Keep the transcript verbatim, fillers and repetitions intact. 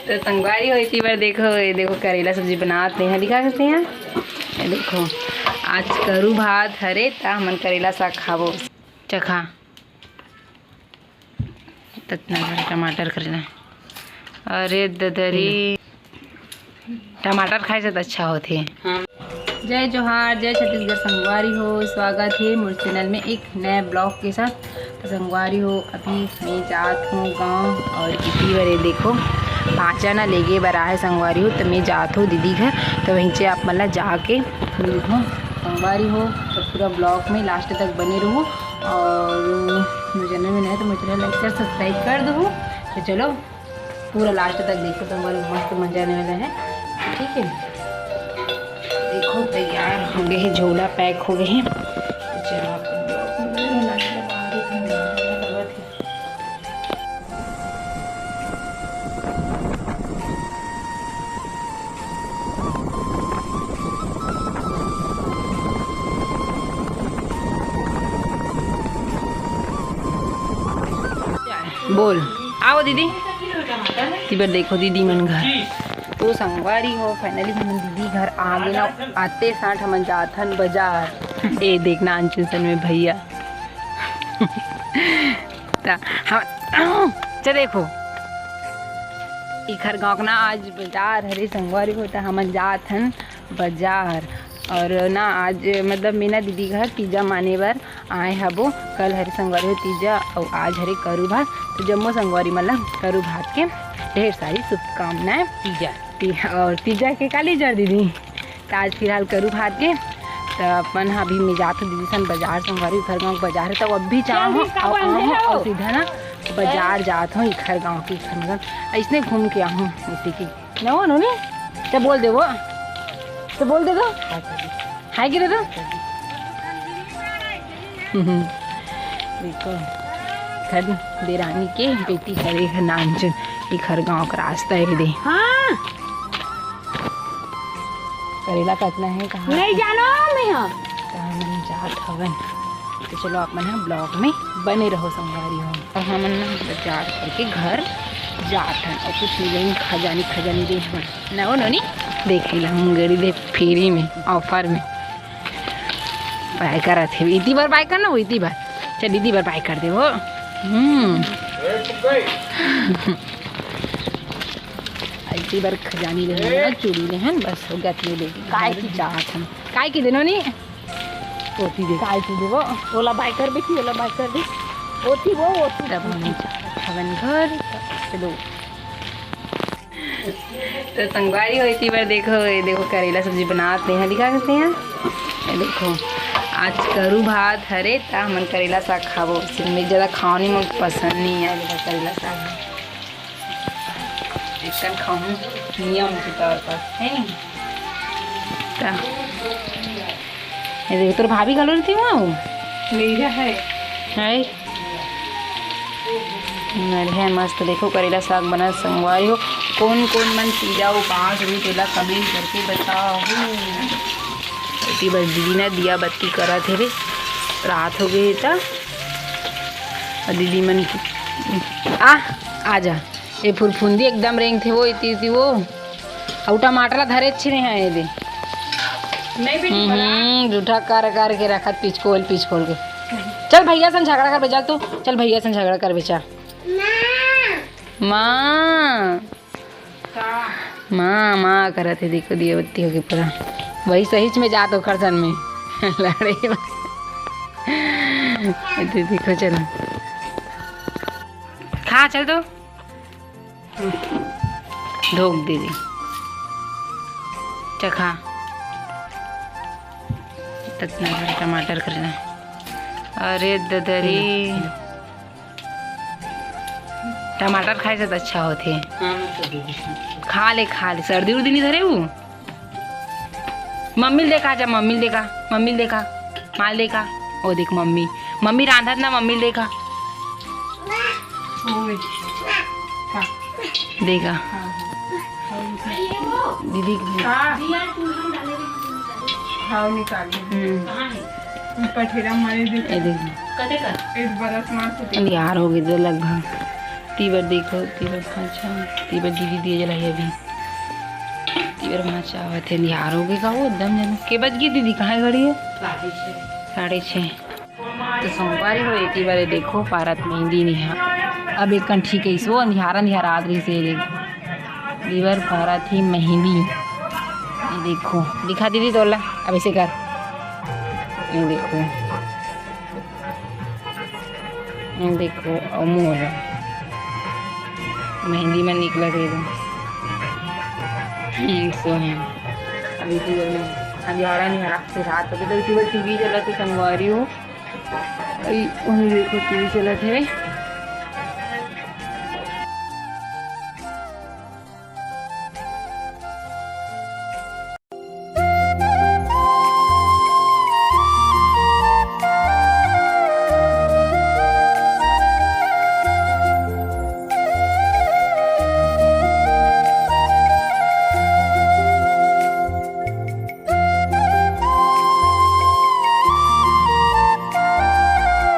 तो संगवारी हो, इसी बार देखो, ये देखो करेला सब्जी बनात हे, दिखा सकते हैं। ये देखो, आज करू भात हरे, त हमन करेला साग खाबो। चखा। ततना भर टमाटर करेला। अरे ददरी, टमाटर खाए से तो अच्छा होथे। हाँ। जय जोहार, जय छत्तीसगढ़ संगवारी हो, स्वागत हे मोर चैनल में एक नए ब्लॉग के साथ। तो संगवारी हो, अभी मैं जात हूँ गाँव और इसी बार ये देखो, भांचा ना लेगे बर आहे संगवारी हो, तो मैं जात हूँ दीदी घर। तो वहीं से आप मन ला जाके मिलहूँ संगवारी हो। तो पूरा ब्लॉग में लास्ट तक बने रहो और मोर चैनल में नए हो तो मोर चैनल लाइक, शेयर, सब्सक्राइब कर दो। तो चलो पूरा लास्ट तक देखो, तो हमारे मस्त मजा आने वाला है। ठीक है, देखो तैयार हो गए हैं, झोला पैक हो गए हैं। तो चलो आपको ब्लॉग में लास्ट तक आगे से मिलने वाला है। बोल, आओ दीदी। इसी बार देखो दीदी मन घर। तो संगवारी हो, finally हमन दीदी घर आ गे ना। आते साथ हमन जाथन बाजार। ए देखना अनचन सन में भैया। त हम, च देखो, इखर गाँव के ना आज बाजार हरे संगवारी हो, त हमन जात हन बाजार। और ना आज मतलब मीना दीदी घर तीजा माने बर आए हबो। कल हरे संगवारी हो तीजा और आज हरे करू भात, तो जम्मो संगवारी मन ला करू भात के ढेर सारी शुभकामनाएं। तीजा। ती-, और तीजा के काली जर दीदी। त आज फिलहाल करू भात के, त अपन ह अभी मैं जात हूँ दीदी सन बाजार, संगवारी घर गाँव के बाजार है, त अभी जाहूँ और सीधा ना बाजार जात हूँ, इखर गाँव के इखर मतलब ऐसने घूम के आहूँ इसी की। न हो नोनी, त बोल दे वो, त बोल दे दो। हाय गिरे दो। देखो, घर देरानी के बेटी हरे, घर नानचुन, इखर गाँव के रास्ता है दे। हाँ। करेला कटना है, कहाँ नहीं जानो मैं, हाँ। कहाँ नहीं जात हवन। तो चलो आप मन ह ब्लॉग में बने रहो संगवारी हो। और हमन ना बाजार करके घर जात हन और कुछ मिले खजानी खजानी दे हन ना वो नोनी। देखे ला हम गड़ी दे फ्री में ऑफर में बाय करत हे। इती बार बाय करना वो इती बार। चल इती बार बाय कर दे वो। हम्म। इती बार खजानी ले हन, चूड़ी ले हन, बस हो गया। इतने लेके काय की चाहत हन। काय की देनो नी? ओती दे। काय की देबो? ओला बाय कर बेटी, ओला बाय कर दे। ओती वो, ओती। तब हम हवन घर, चलो। तो संगवारी हो, इसी बार देखो, ये देखो करेला सब्जी बनात हे, दिखा सकते हैं। ये देखो, आज करू भात हरे, त हमन करेला साग खाबो। सिर्फ मैं ज्यादा खाओ नहीं, मुझे पसंद नहीं है, देखो करेला साग। एकदम खाऊं नियम के तौर पर, है नी? त ये देखो, तोर भाभी घलो रहिथे वहाँ वो? मेरा है। है? बढ़िया, मस्त। देखो, करेला साग बना संगवारी हो। कौन कौन मन तीजा उपास रही, तेला कमेंट करके बताओ। इतनी बस दीदी ना दिया बत्ती करत हे रे, रात हो गई हे त। और दीदी मन आ, आ जा। ये फुरफुंदी एकदम रेंगथे वो, इति, इति वो। अउ टमाटर ला धरे छिरे हैं ये दे। नहीं बेटी, बड़ा। हम्म, जूठा कर कर के रखत, पिचकोल, पिचकोल के। चल भैया सन झगड़ा कर बेचा तू, चल भैया सन झगड़ा कर बेचा। माँ। माँ। का? माँ, माँ करत हे, देखो दिया बत्ती होके पूरा। वही सहीच में जात ओखर सन में। लड़े। ये देखो, चलो। खा, चल तो। धोक दीदी। चखा। ततना भर टमाटर करेला। अरे ददरी। टमाटर खाए से तो अच्छा होथे। हाँ, मैं तो दे देती हूँ। खा ले, खा ले। सर्दी उर्दी नहीं धरे वो? मम्मी ल देखा, जा मम्मी ल देखा, मम्मी ल देखा, माँ ल देखा। ओ देख मम्मी, मम्मी रांधत ना, मम्मी ल देखा। ओए। हाँ। देखा। हाँ, हाँ। दीदी। हाँ। खाओ निकाली। हम्म। पठेरा मारे देखा। ये देख। कते कर? एक बरस मार से। अंधियार हो गए थे लगभग। तीबर देखो, तीबर भांचा, तीबर दीदी दिए जलाई अभी। तीबर भांचा आवत हे, अंधियार हो गे का वो एकदम जन। के बज गे दीदी, कहाँ घड़ी हे? साढ़े छः। तो संगवारी हो, एती बारे देखो, पारत मेहंदी निहा। अब एक कन ठीक है, सो अंधियारा अंधियारा आत रही से देखो। दीबर पारत ही मेहंदी। ये देखो, दिखा दीदी तोला, अब ऐसे कर। ये देखो। ये देखो, अउ मोर मेहंदी में निकला दे दो। हम्म, सो है। अभी तो ये में अंधियारा अंधियारा से रात हो गई, तो इसी वजह टीवी चला तो संगवारी हो। अई, वही देखो, टीवी चलत हे।